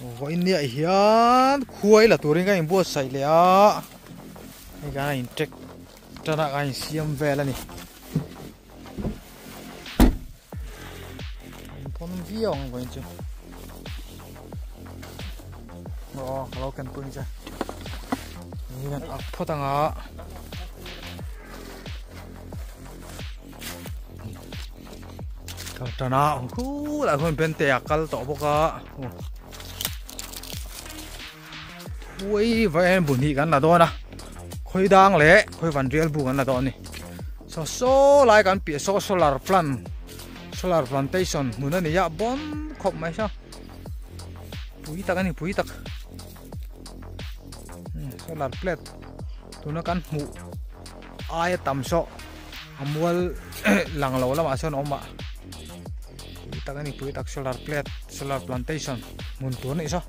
Vawiin niah hian khuai la turin ka inbuatsaih leh a, hei kan a incheck tan a kan insiam vel a ni. Pawn viau ang vawiin chu. Aw ka lo ken pui ang che. Ni kan ak phawt ang a. Kal tan a khulai khuan bente a kal tawh bawk a khuai vai bu hnih kan la dawn a khawi dang leh khawi van rial bu kan la dawn a ni saw saw lai kan piah saw solar plant solar plantation hmun a ni a bawn khawp mai saw pui tak a ni pui tak solar plate tuna kan hmuh aia tam saw a mual lang lo lamah sawn a awm a pui tak a ni pui tak solar plate solar plantation hmun tur a nih saw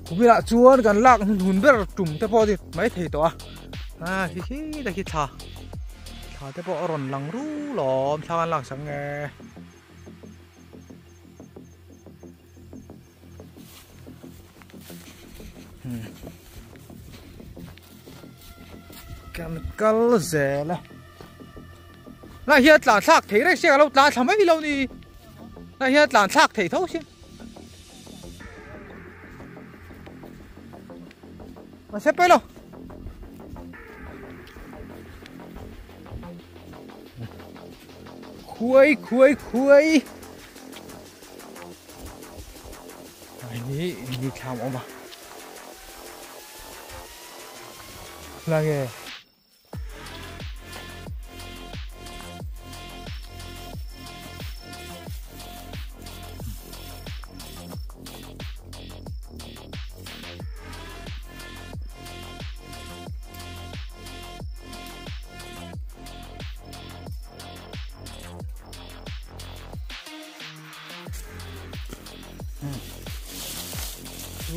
kuminah chuan kan lak hnun ber tum te pawh a ni mai thei tawh a a khi khi te khi thla thla te pawh a rawn lang rul awm thla kan lak sak nge. Kan kal zel a lai hian tlan thlak thei reng sia ka lo tlan thla mai lo ni lai hian tlan thlak thei tho sin a se pawh lo khuai khuai khuai. Ni ni thlam awm a la nge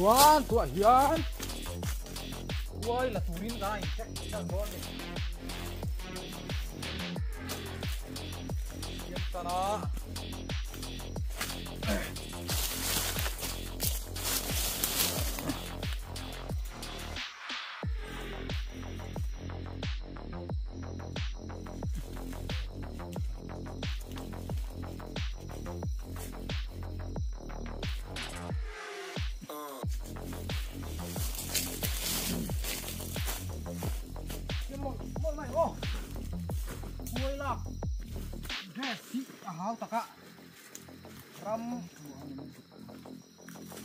Chuan tuah hian khuai la turin kan a incheck tan dawn a ni. Siam tan a. Ram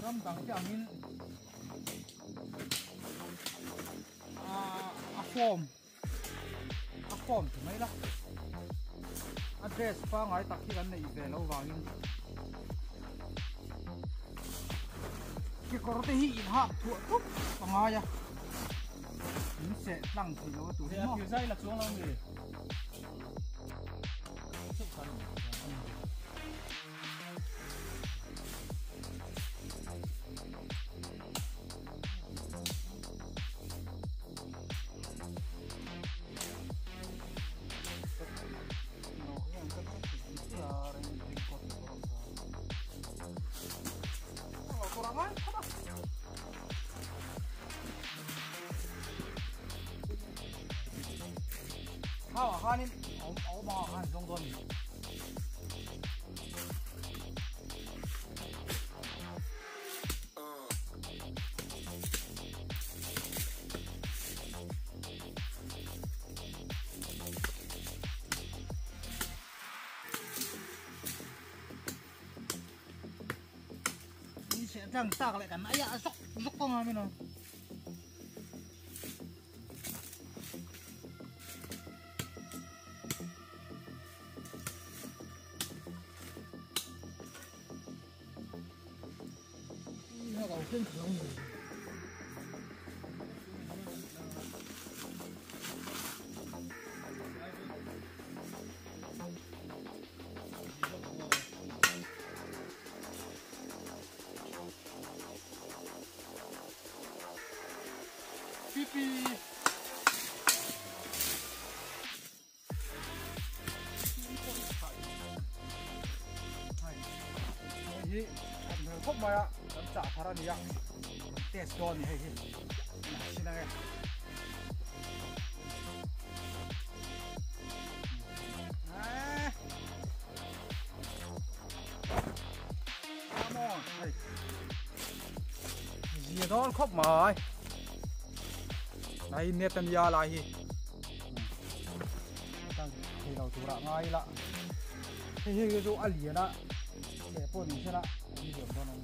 ram dang te angin a form a form ti mai la a dress pangai tak hi kan neih ve lo vangin kekawr te hi in hak thuah thup a ngai a in seh tlang thei lo a tur hi maw zai la chuang lo mi Tang tak leh kan aiah zuk zuk kawng a min aw. Pipi. hi that hmel khawp mai a kan chah thar a ni a kan test dawn a ni hei hi a chhin ang e. Come on hei zia dawn khawp mai lai net a nia lai hi thei lo turah ngai ila hei hi chu a lian a cheh pawh ni sela awm liam dawn ang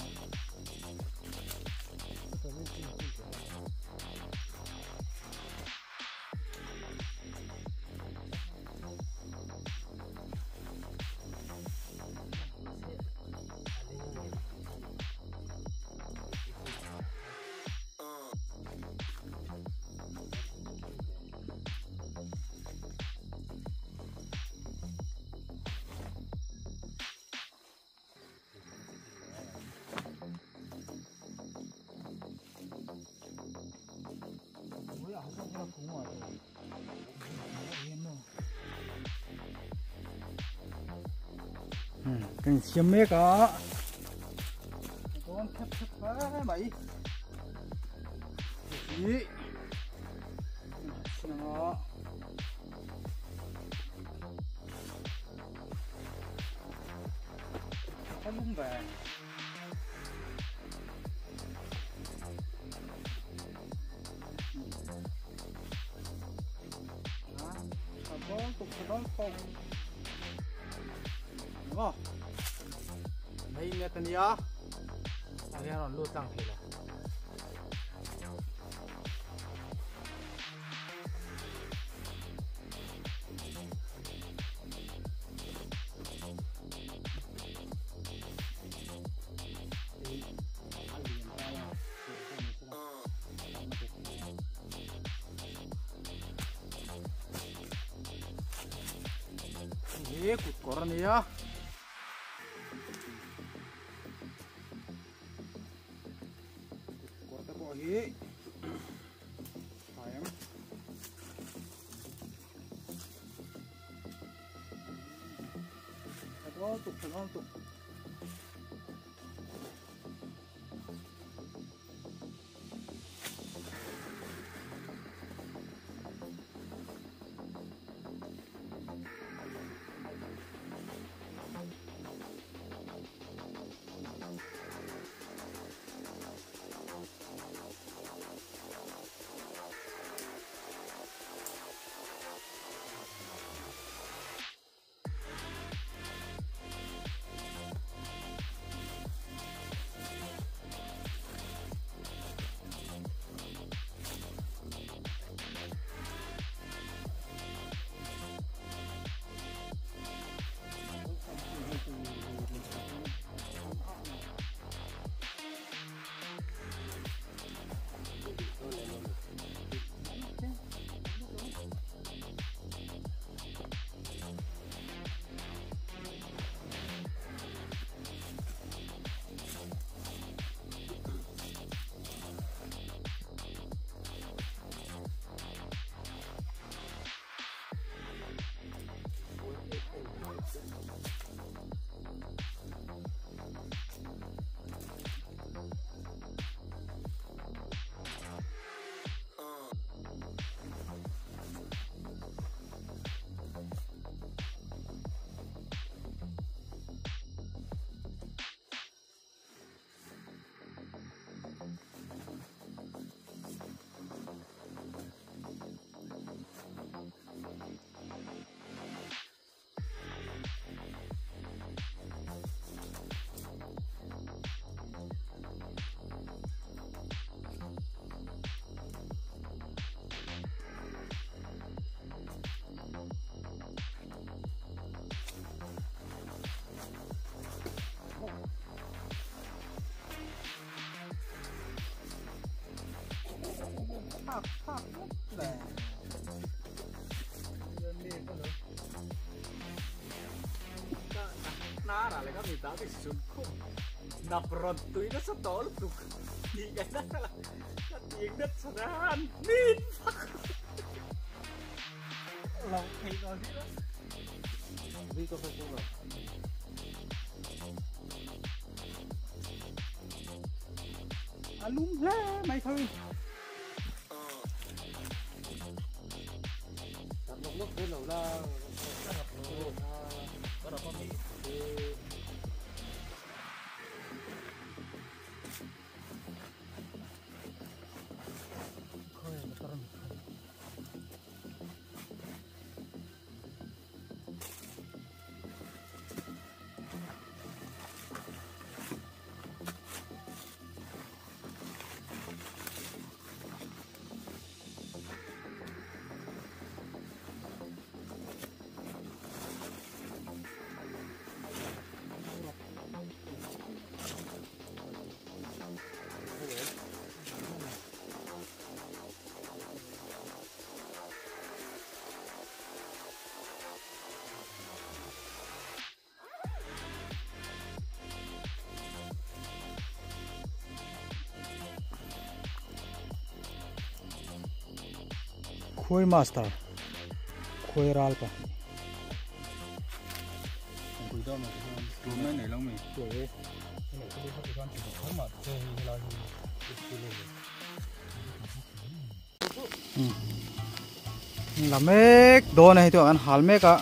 Kan siam mek a dawn khep khep hle mai hi sianga có lung về đúng không? Đây nghe tên nhá. À, nghe nó lột tăng thì là. Hei kut kawr a nia kut kawr te pawh hi thlai ang tha dawn tuk tha dawn tuk. lum hle mai khawi. Khuai master khuai ral pa la mek dawn a hei chu an hal mek a.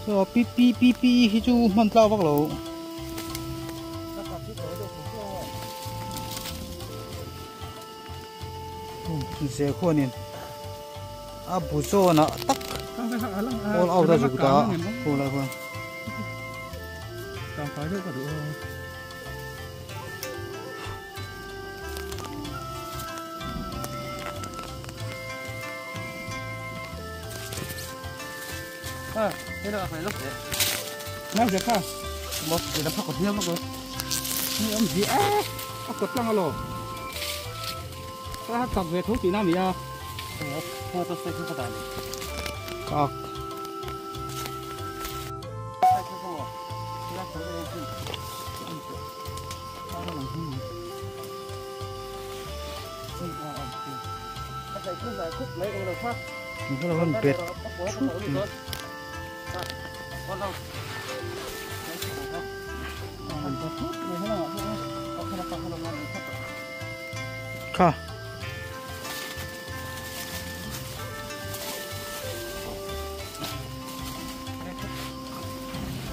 So pi pi pi pi hi chu hman tlau vak lo. Ze khuanin a bu zawn ah tak all out a zuk ta khu lai khuan. Kak. Bet kha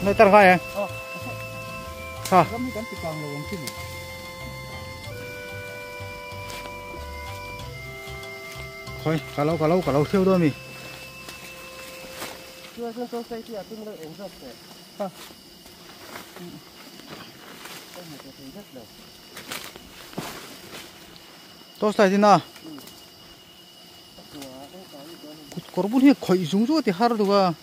nơi ta vai à kha thôi cả lâu cả lâu cả lâu thiêu đôi mình tôi sai thế nào có bún hiệp khởi dùng rồi thì har được à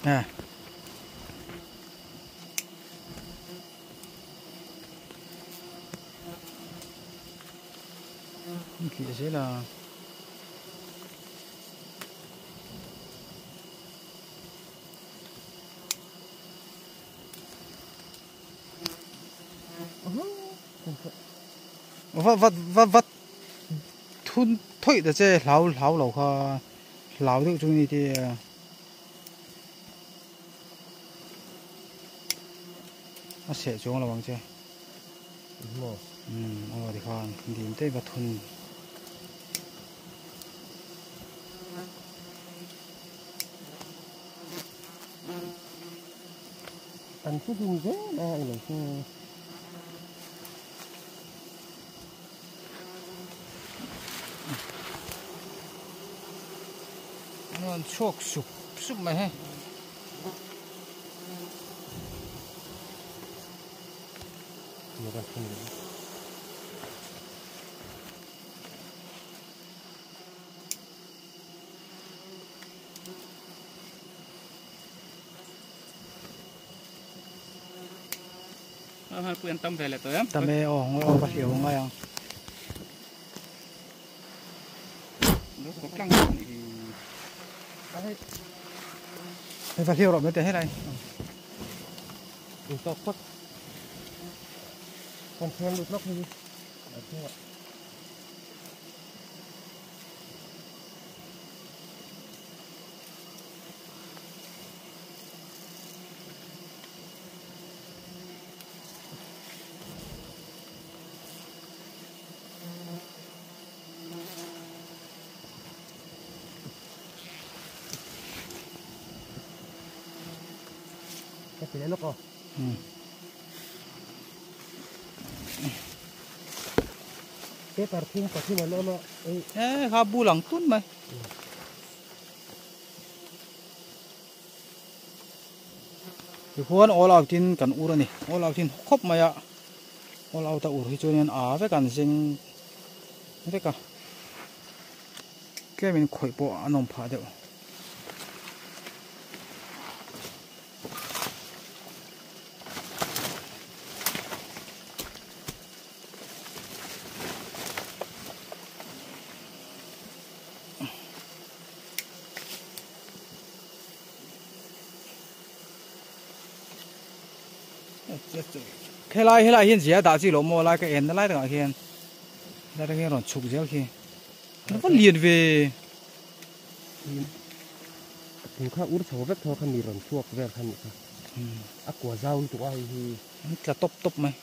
à thì là vắt vắt vắt vắt thun thôi được chứ lão lão lão kha lão được chúng thì nó sẽ xuống là bằng chứ ừ thì còn điểm tới và thun ăn chút dùng dễ đây là nó chuộc sụp sụp mày he Quyên tâm về là tới em. Tâm về ồ, ngồi bắt hiểu ngay à. Hei va hliau rawh mai teh helai. In tawk phawt. Kan thiam lut lawk hei. A chungah. Ka ti leh lawk aw. Paper thing pathum an awm a. E kha bu lang tun mai. Tichuan all out in kan ur a ni. All out in khawp mai a. All out a ur hi chuanin a vek an zeng vek a. Tlemin khawih pawh a nawm phah deuh. Helai helai hian zia dah chi lo maw lai ka en na lai takah khian lai tak hian rawn chhuk zel khi a va lian ve. Thing kha ur chho vek tho kha mi rawn chhuak vel kha nih kha a kua zau lutuk a hei hi. An tla tawp tawp mai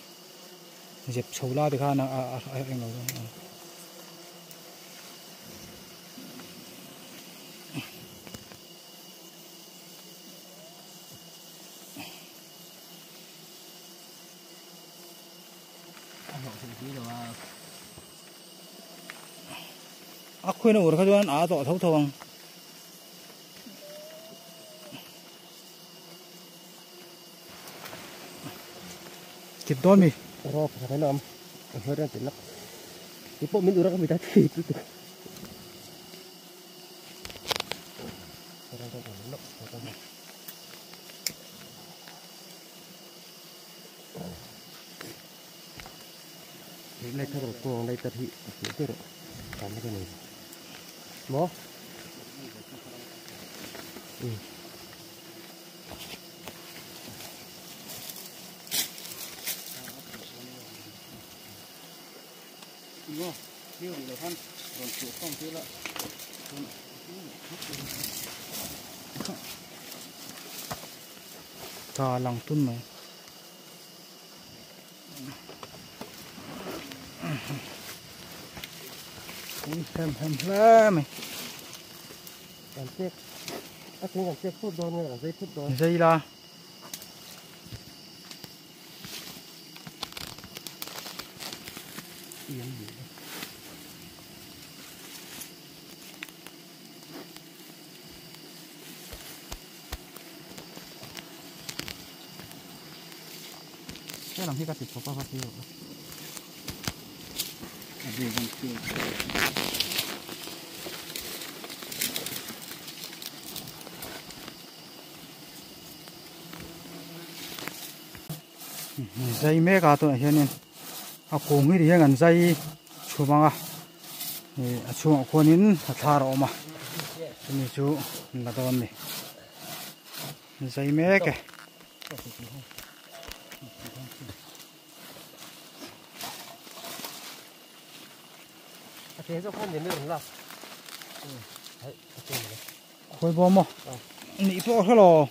zep chho la te khan a a englo. A khuaina ur kha chuan a tawh tho tho ang. Kip dawn mi. Rawk ka khaina am. A hmel reng tilak. Ti pawh min ura ka mi ta thi tu tu. Lai thar rawh kawng lai tar hi a hmuh ber tam ka nei maw Ta lang tun mai. Ui hem hem hle mai. Kan chek a chung kan chek phut dawn nge kan zei phut dawn. Zei la. Cái làm khi ta thịt có qua tiêu dây mê cả tụi hiền a kung hi hian an zai chhumanga a chhungah khuanin a thlar a awm a chumi chu an la dawn a ni zai mek e. Khawi bawm maw nih pawh a hre lo.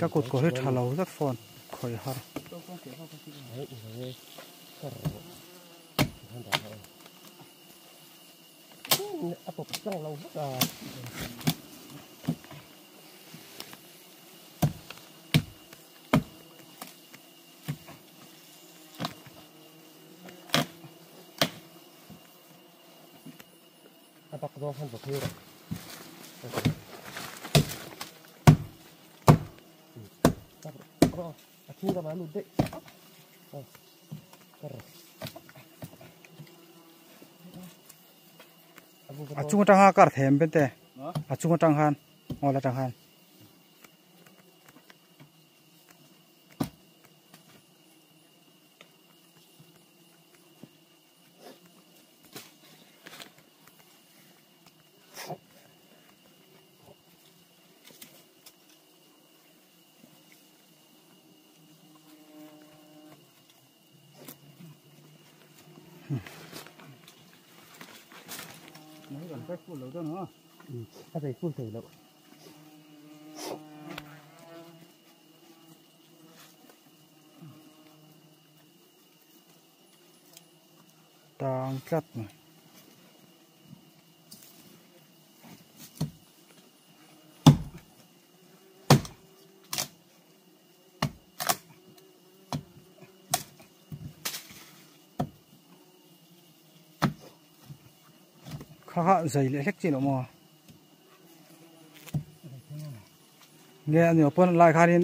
Ka kut ko hi tha lo zet phone khawi har. Chung lamah lut daih. Aw kar. A chung atang khan kar them ben te. A chung atang khan ngawl atang khan. A bei full thei loh. Tang tlat mai. Kha kha zai leh hlek chi loh maw nge ani pawn lai khanin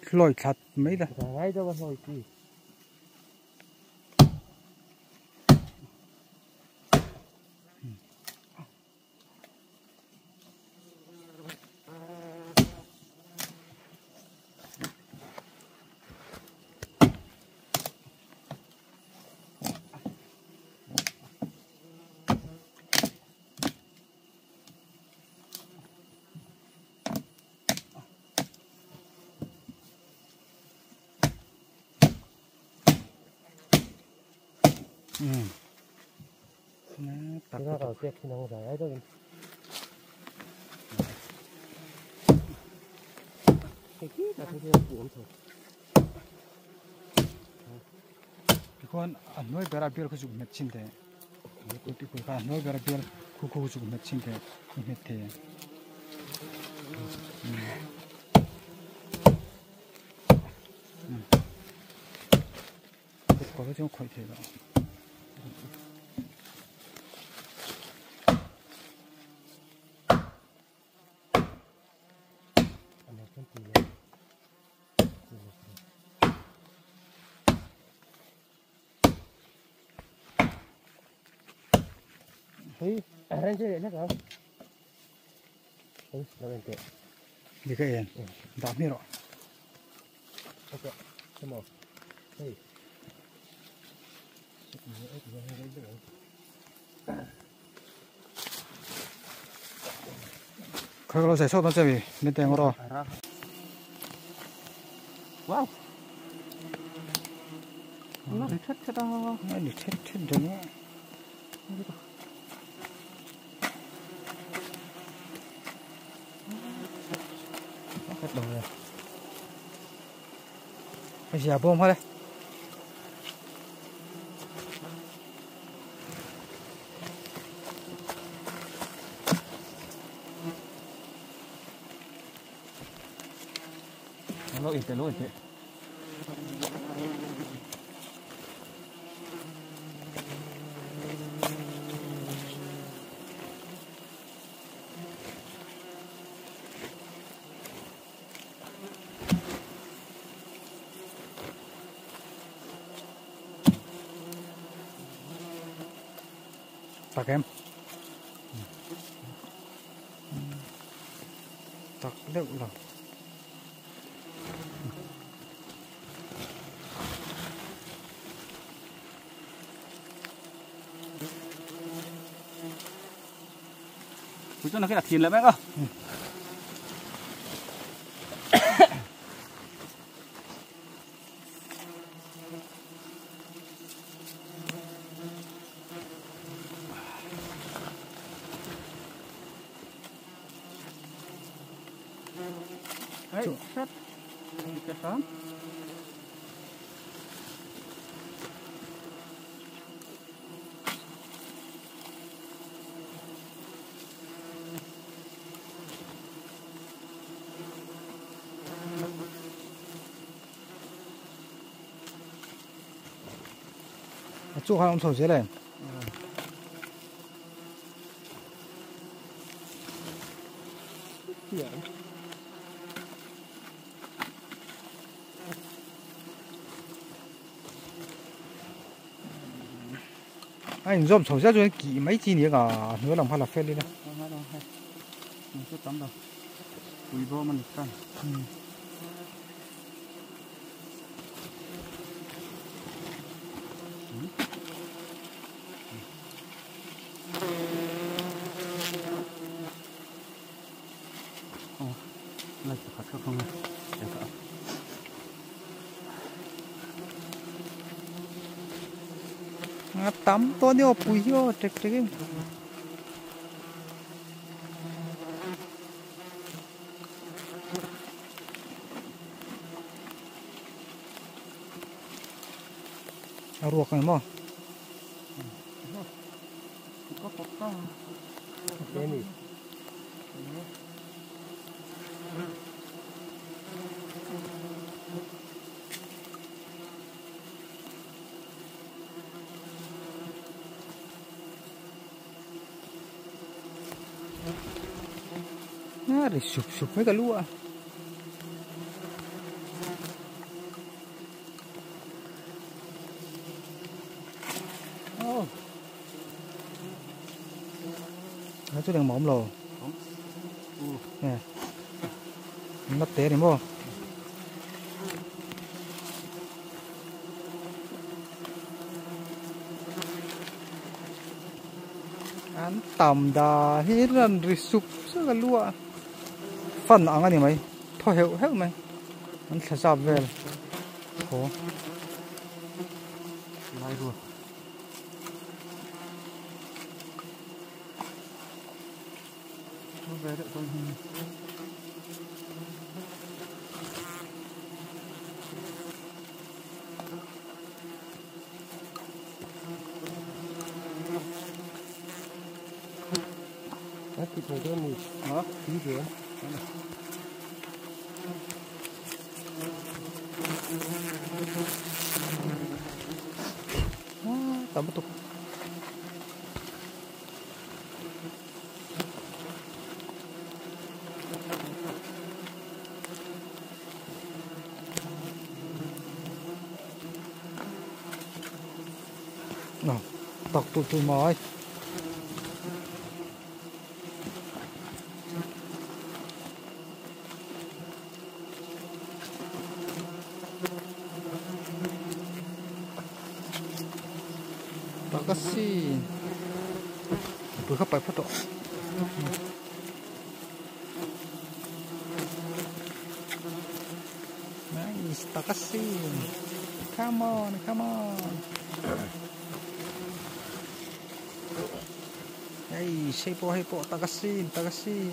hlawi thlat mai la. Ngai deuh a hlawi chi. Tak Ra pek nang zai ai deuhin. Hei khi ta thei thei pu awm chho. Tikhuan a hnuai bera bial khu zuk hmet chin te. Ti khu kha hnuai bera bial khu khu zuk hmet chin te i hmet the. Có cái chỗ khỏi thể đó. Hey, ren chơi chắc không? Hey, nó bên kia. Đi cái yên, đạp đi rồi. Ok, come on. Hey. Khơi lo sẽ sốt nó chơi vì nên tiền rồi. Wow. Nó bị thất thế đó. Nó bị thất thất rồi nữa. Hết đồ rồi. Bây giờ bơm thôi đây. Nó ít nó ít. Tak em. Tak deuh lo. Cho nó cái đặt thìn lại mấy cơ. Đấy, hết. Cái sớm. Chú hai ông sổ dưới này. A inzawm chho zet chuan kih mai chi ni anga a hnuai lam kha la fel ila. A tam tawh ania aw pui hi aw tek tek in. A ruak ang maw? A ri sup sup mai ka lu a. Nó chú đèn mỏng lồ. Nè. Nó té này mò. An tam da hi ran ri sup sup ka lu a. Fan ang ani mai. Thaw heuh heuh mai. An thla zap vel. Thaw. Lai rual. Tama to. Nào, tọc tụi tụi mỏi. Takasi. Pui khắp bài phát độ. Nice, takasi. Come on, come on. Hey, shape hey po, takasi, takasi.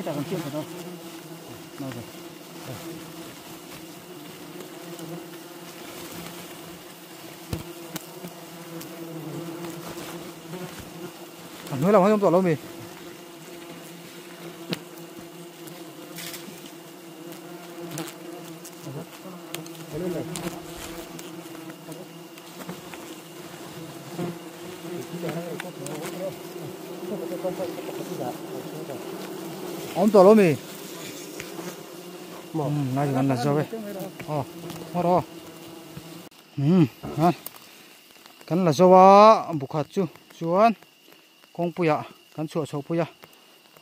Kita akan siap atau? Nói là không tỏ lâu mì. Ông tỏ lâu mì. Ngay gần là rồi. Ờ, đó. Ha. Kan là rồi bukhat chu chuan kong puya kan chu chho puya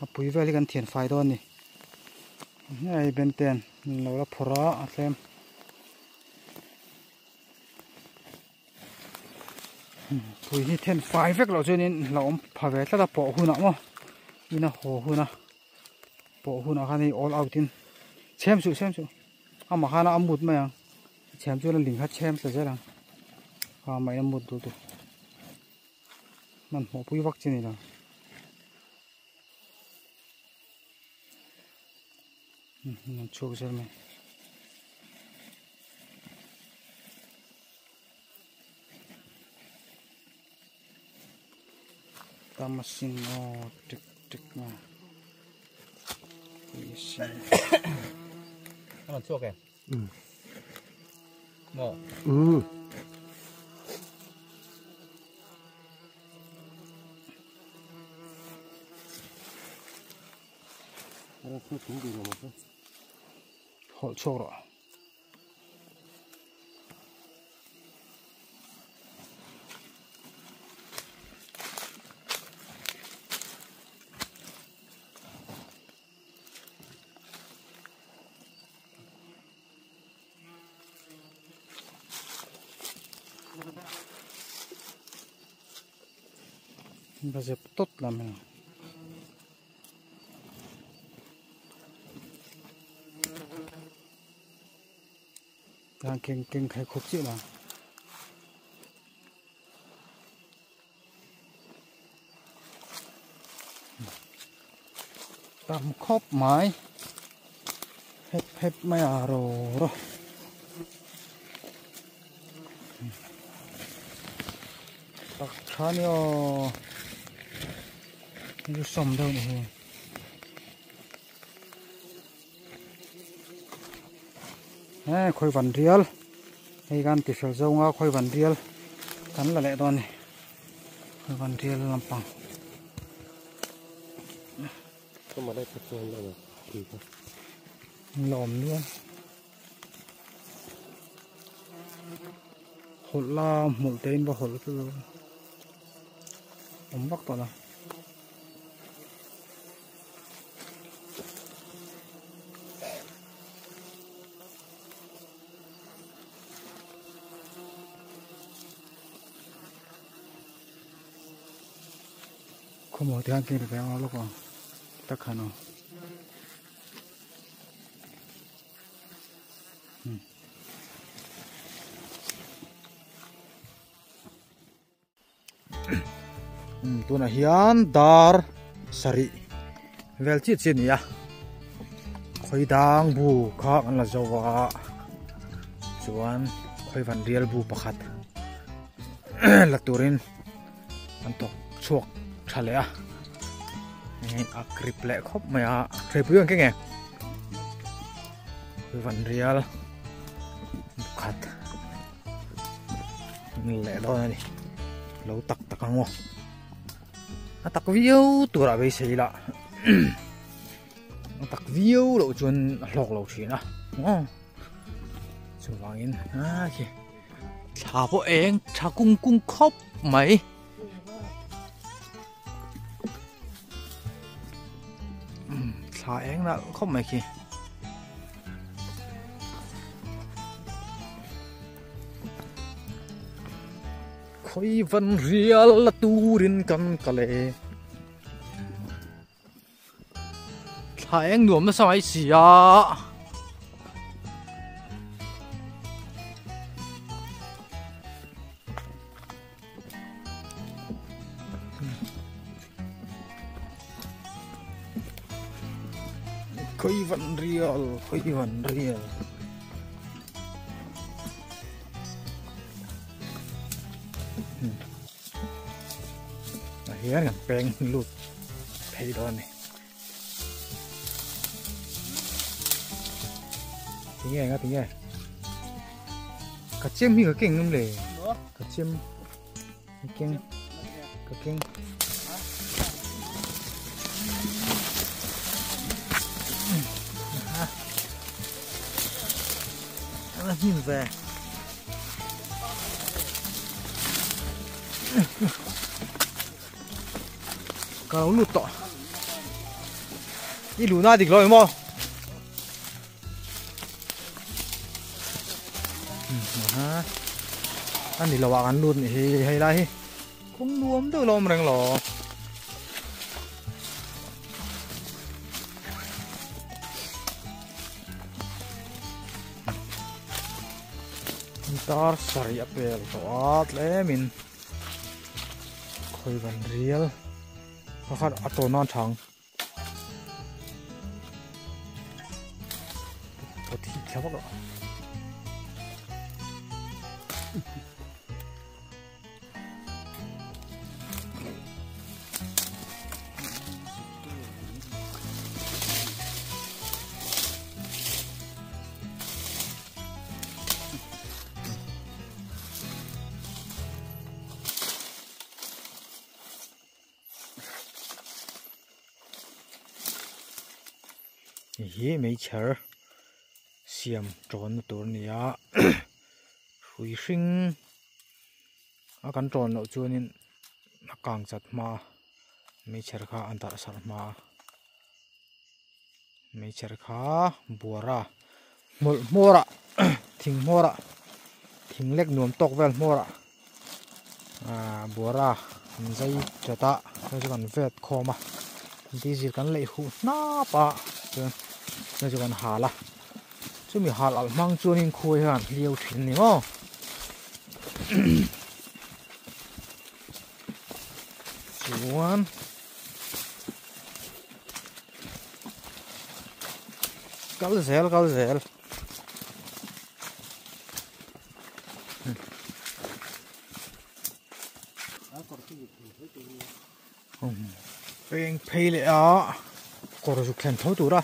a pui vel kan thian fai don ni ai ben ten lo la phora a thlem pui hi then fai vek lo chuanin lo awm pha ve tlat a pawh hunah maw ina haw huna pawh hunah khan hei all out in chhem suh chhem suh amah khana a mut mai ang chhem chuan a ling kha chhem tla zel ang a mah in a mut duh tur man hmuh pui vak chi ni lo an chhuak zel mai. Tamasin oh tik tik ma. Nó chua kìa. Maw? Umm. Hawlh chhuak rawh. Va zep tawt lam hei. Tang keng keng khai khawp chiah lo. Tam khawp mai. Hep hep mai a ro ro. Tak tha ni aw. Lu sawm deuh ni hi. He khawi van rial hei kan ti fel zawnga khawi van rial kan la leh dawn a ni khawi van rial lampang. La awm nual hawlh la hmawlh te in va hawlh chu awm vak tawh lo. Khawmaw te khan keng ta ang lawk ang tak khan aw. Tunah hian dar sarih vel chiah chiah a ni a khawi dang bu kha an la zo a chuan khawi van rial bu pakhat la turin an thawk chhuak tha leh a a grip leh khawp mai a hreipui ang keng e khawi van rial pakhat. Leh dawn a ni lo tak tak ang aw a tak viau tur ah beisei ila a tak viau loh chuan a hlawk lo thin a aw chuvangin a khi thla pawh eng tha kung kung khawp mai thla eng nalh khawp mai khi. Khawi van rial la turin kan kal e. Thla eng nuam nasa mai si a. Khawi van rial khawi van rial. Ah hian kan peng lut phei dawn a ni. Tinge nga tinge ka chem hi ka keng ngam le ka chem ka keng ka keng a hnim ve Ka lo lut tawh. I luhna a dik lo emaw? A ni lo ah kan lut nih hi hei lai hi kawng nuam deuh lo awm reng lo. Dar sarih a pel tawh a tlemin. Khawi van rial pakhat a tawn a thang a thi thla vak a. Hei hi meichher siam tawnna tur a ni a hrui hring a kan tawn loh chuanin a kang chat hma a meichher kha a darh sarh hma a meichher kha buara hmawlh hmawr ah thing hmawr ah thing lek nuam tawk vel hmawr ah ahh buara an zai chat a hei chu kan vet khawm a diesel kan leih huh hnap a chuan hei chu kan hal a chumi hal alh hmang chuanin khuai hian hliau thin a ni maw. Chuan kal zel kal zel. Peng phei leh a kawr zuk thlen tho tur a.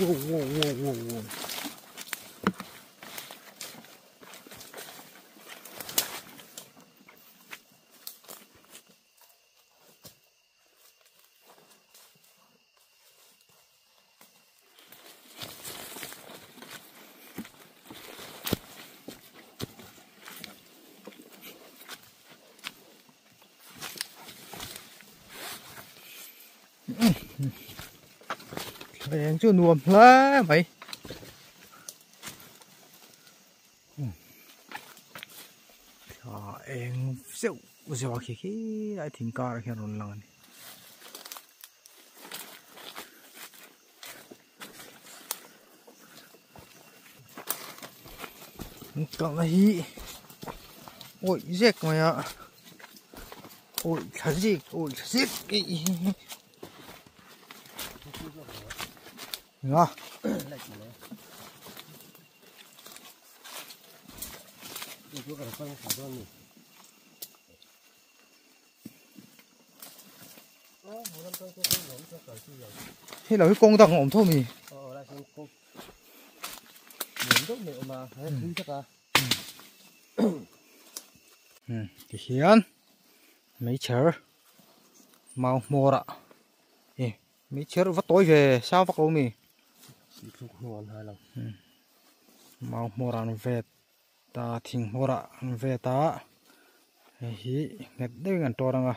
Wow wow wow wow wow. Eng chu nuam hle mai. Eng zeuh zeuh a khi khi lai thing kar ah khian rawn lang a ni. Kalna hi awih zek mai a awih thla zik awih thla zik nga. Hei lo hi kawng dang a awm tho mi. Tihian meichher mau hmawr ah e meichher va tawi ve sang vak lo mi. Mau hmawr ah an vet ta thing hmawr ah an vet a hei hi nghet deuhin an tawr ang a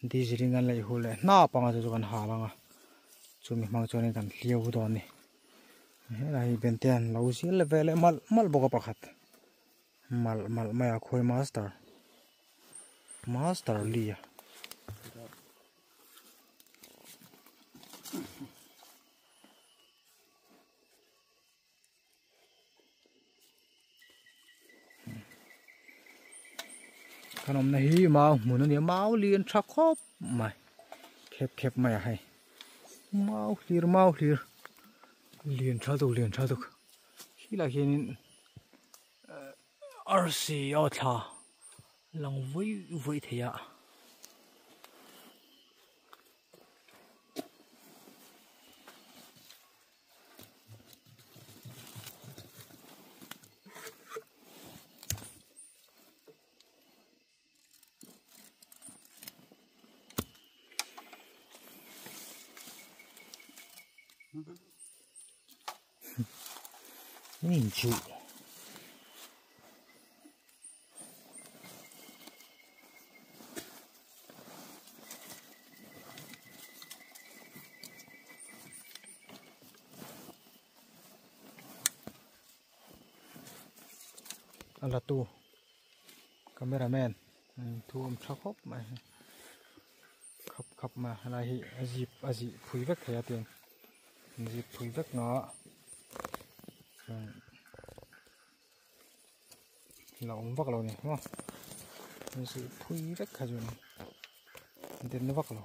diesel in an leih hul leh hnap ang a chu chu kan hal ang a chumi hmang chuanin kan hliau dawn a ni helai hi bente an lo zil ve leh malh malh bawk a pakhat malh malh mai a khawi master master li a. Kan awmna hi mau hmun a ni a mau lian tha khawp mai khep khep mai a hei mau hlir mau hlir lian tha deuh lian tha deuh helaiah hianin arsi aw thla lang vawi vawi thei a. Min chuh. A la tu camera man thu awm tha khawp mai khap khap mai helai hi a zip a zih phui vek thei a tiang zip phui vek nga chuan la awm vak lo ni maw zih phui vek kha chu den vak lo.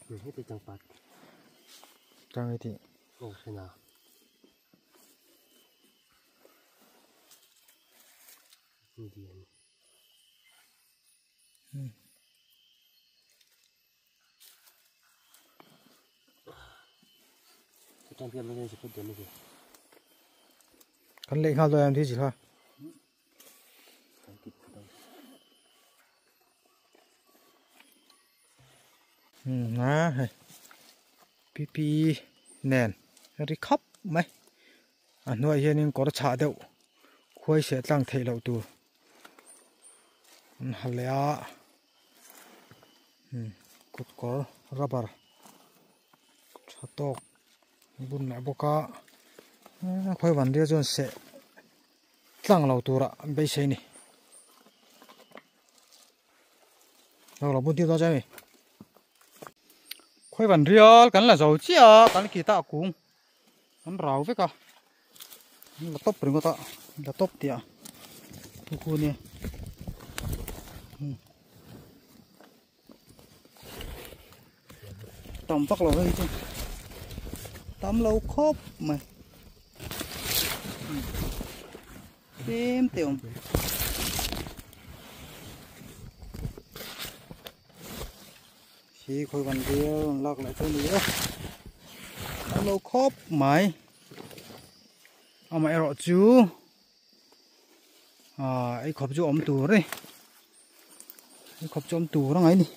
Heti changpat. Chang heti. Oh, sena. Indian. Kan leh nghal dawn em thi chi kha. Na hei pp nen ri khap mai a hnuaiah hianin kawr chhah deuh khuai seh tlang theih loh tur an ha leh a kut kawr rubber tha tawk bun leh bawk a khawi van rial chuan seh tlang lo turah beisei a ni. Lo lo bun tir dawn che mi. Khawi van rial kan la zo chiah a kan kita a kung an rau vek a an la tawp ringawt a la tawp tih a thu khu nia. Tam vak lo hei chu tam lo khawp mai tlem te awm. Hi khawi van rial an lak leh chu a ni e tam lo khawp mai amaherawh chu ah ei khawp chu awm tur a ni. Ei khawp chu awm tur a ngai a ni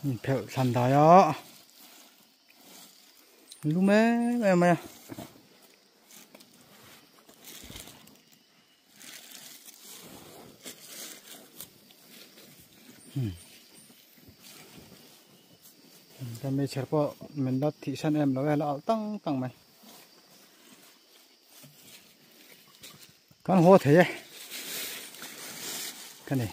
inphelh thlan dai a lum em em mai a. Kan hmeichhe pawh min la thihsan em lo e la alh tang tang mai. Kan haw thei e ka ni.